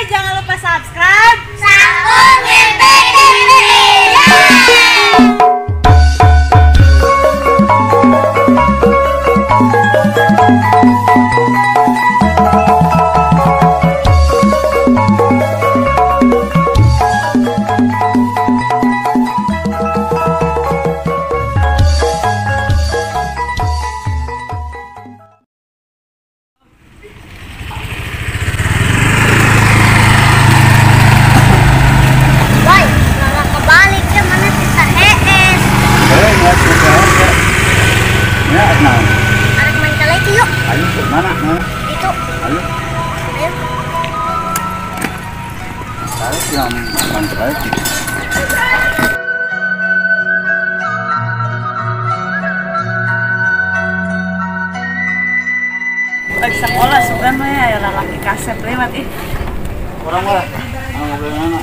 Bye. Jangan lupa subscribe. Sampun Mimpi TV. Lagi sekolah sugan mah ya lalaki kasep lewat ih. Orang lah. Ngobrol mana?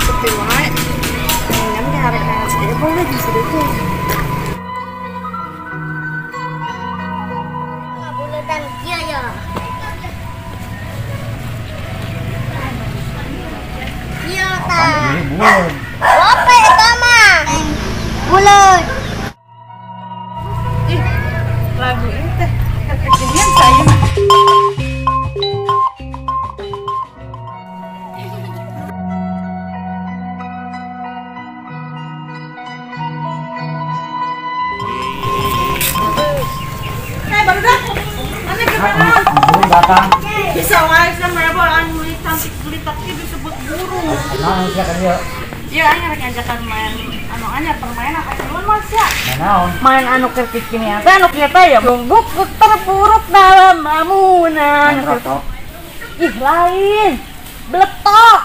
Sepi wae. Ngan ge arek ngan boleh di situ. Buletan kieu ya. Kieu tah. Lope eta mah. Buleut. Lagu ini teh kekinian saya mah. Hey, baru dah. Mana kebenaran? Burung datang. Bisa wae sama ya, anu cantik gelitak ieu disebut burung. Nah, silakan ya. Iya, aing rek ngajakan main anu anyar permainan atuh mas ya. Naon? Main anu keur kikinian teh anu kieu teh ya nungguk terpuruk dalam lamunan. Ih, lain. Beletok.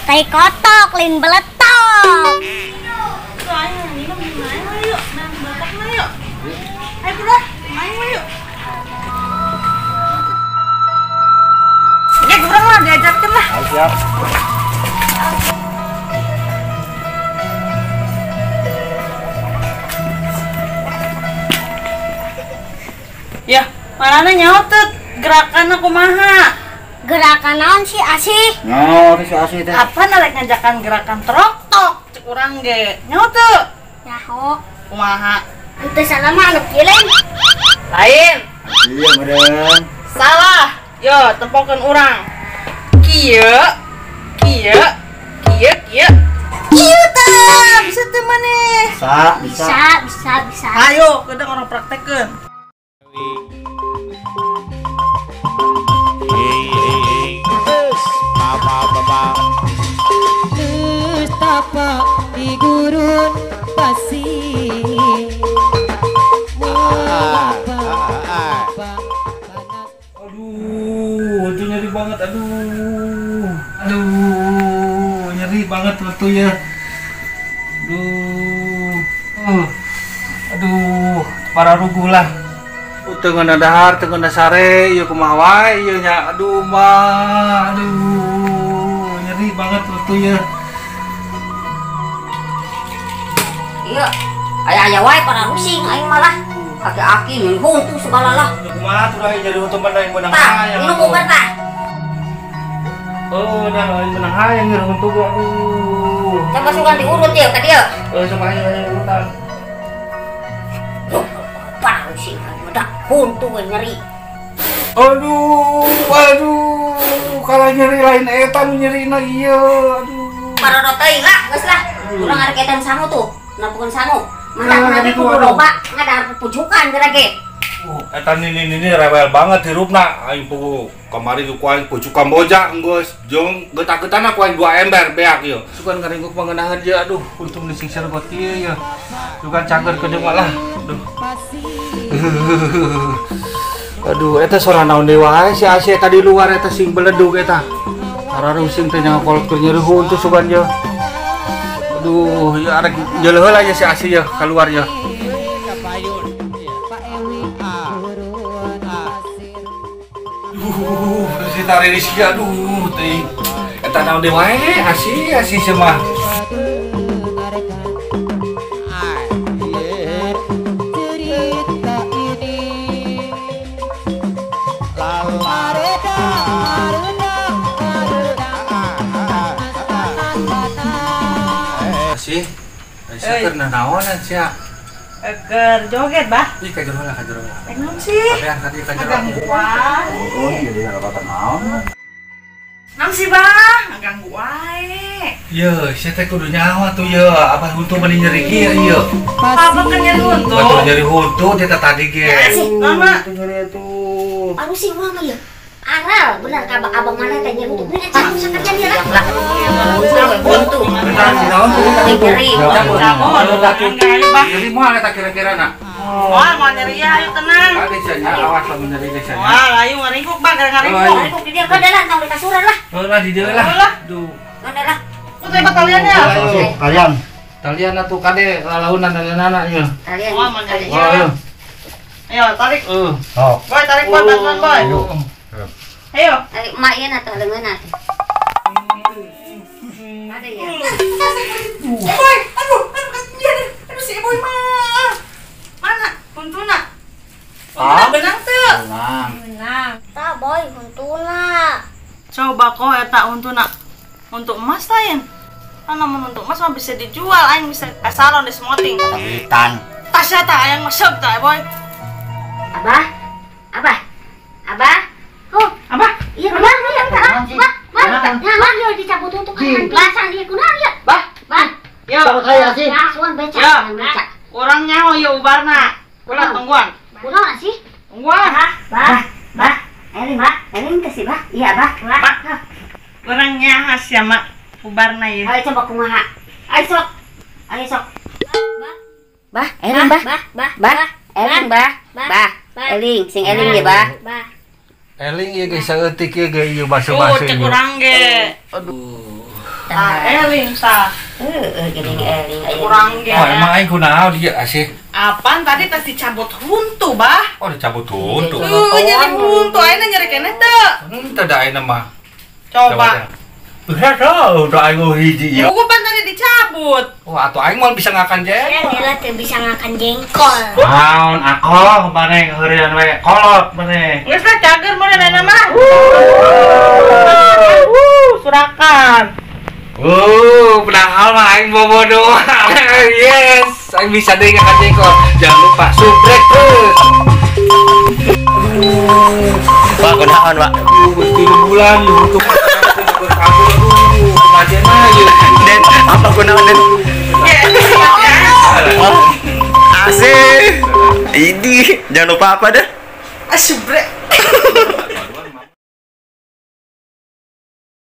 Tai kotok lain beletok. Tuh aing minum main we yuk, main beletok mah yuk. Ayo bro, main we yuk. Ya kurang lah diajarkeun lah. Ayo siap. Ya, marana nyaho teu gerakan kumaha? Gerakan naon sih Asih? Nyaho teh si Asih teh. Apa rek ngajakan gerakan trok-tok cek urang ge. Nyaho teu? Nyaho. Kumaha? Teu salah mah anu kieu lain. Lain. Iya meureun. Salah. Yo, tempokeun urang. Kieu, kieu, kieu, kieu. Kieu tah, bisa teu maneh? Bisa, bisa. Bisa, bisa, bisa. Ayo, kedeung urang praktekkeun. Nestapa di gurun pasir. Aduh, itu nyeri banget, aduh. Aduh, nyeri banget waktu ya. Aduh. Aduh, para ruguh lah. Teu ngeunah dahar, teu ngeunah sare, ieu kumaha wae ieu nya. Aduh mah, aduh, nyeri banget waktu ya. Iya, aya-aya wae para rusing aing malah. Aki-aki nyeri huntu segala lah. Kumaha tuh rai jadi huntu mana yang menang hayang. Minum obat tah. Oh, nah yang menang hayang nyeri huntu gua. Aduh. Coba sugan diurut ieu ka dieu. Oh, coba aing urutan. Para rusing aing mah huntu we nyeri. Aduh, aduh, kalau nyeri lain eta nu nyerina ieu. Aduh. Parodo teuing lah, geus lah. Urang arek edan sangu tuh, napukeun sangu. Matak nabi kudu loba ngadahar pupujukan geura ge. Eta nini rewel banget hirupna. Aing pugu kamari ku aing pucuk Kamboja enggeus jeung getak-getana ku aing 2 ember beak ieu. Sugan ngaringguk pangeunangan ieu aduh untung disiksa buat ieu ya. Sugan cager ke deung lah. Aduh. Aduh eta sora naon deui wae si Asih eta di luar eta sing beledug eta. Ararusing teh nyakolot keur nyeri huntu sugan ye. Aduh, ya arek jeuleuh heula nya si Asih ye keluar ye. Aduh, si tari sia aduh teuing. Eta naon deui wae Asih, Asih mah. Sia keur nanaonan sia? Keur joget, Bah. Ih, ka jero lah, ka jero lah. Eh, naon sih? Kabehan ka dieu ka jero. Gangguan. Oh, jadi apa naon? Naon sih, Bah? Ganggu wae. Ye, sia teh kudu nyawa tuh ye. Abah huntu meni nyeri kieu ye. Abah kan nyeri huntu. Betul nyeri huntu dia teh tadi ge. Mama. Nyeri tuh. Aduh sih urang mah ye. Aral, bener ka abang mana teh nyeri huntu. Bener cak bisa kerja dia lah. Huntu. Nyeri. Nyeri moal eta kira-kira na. Moal moal nyeri ya, ayo tenang. Ade sia awas lamun nyeri teh sia. Moal ayo ngaringkuk Bah, gara ngaringkuk. Ngaringkuk di dieu kada lah, tong di kasuran lah. Heuh lah di dieu lah. Duh. Mana lah? Tuh hebat talian ya. Talian. Talian atuh kade lalaunan talianana ieu. Talian. Moal moal nyeri. Ayo tarik. Oh. Boy tarik boy bantuan boy. Ayo. Ayo mak ieu atuh leungeun atuh. Ada ya. Boy, aduh, aduh kasihan. Aduh si Boy mah. Mana? Huntuna. Huntuna benang teu? Benang. Benang. Tah Boy huntuna. Coba kok eta huntuna. Untuk emas lain. Kan namun untuk emas mah bisa dijual, aing bisa salon di smoting. Tan. Tasya tah aing masuk tah, Boy. Abah? Abah? Abah? Oh, Abah? Iya, Abah, iya, Abah. Bah, bah, nah, ieu dicabut untuk belasan ieu kunaon ieu? Bah, bah. Yo, saya sih. Ya, suan beca, beca. Urang nyaho ieu ubarna. Ulah tungguan. Kunaon sih? Tungguan. Bah, bah. Eling, bah. Eling teh sih, bah. Iya, bah. Bah. Urang nyaho sia mak ubarna ieu. Ayo coba kumaha. Ayo sok. Ayo sok. Bah, eling, bah. Bah, bah. Eling, bah. Bah. Eling, sing eling ya, bah. Bah. Eling ieu ge saeutik ieu ge ieu basa-basa ieu. Cek urang ge. Aduh. Tah eling tah. Heeh, geuning eling. Urang ge. Oh, emang aing kunaon ieu asih? Apaan tadi tas dicabut huntu, Bah? Oh, dicabut huntu. Heuh, nyeri huntu ayeuna nyeri keneh teu? Henteu da ayeuna mah. Coba. Udah, udah aing hiji ieu. Buku pan tadi dicabut. Oh, atuh aing moal bisa ngakan jengkol. Ya, teu bisa ngakan jengkol. Naon akoh maneh heureun we kolot maneh. Geus lah cager mun ayeuna mah. Surakan. Padahal mah aing bobodo. Yes, aing bisa deui ngakan jengkol. Jangan lupa subrek terus. Pak, kunaon, Pak? Aduh, 3 bulan lu tuh. Den, apa kunaon, Den? Asik. Ini jangan lupa apa dah? Subrek.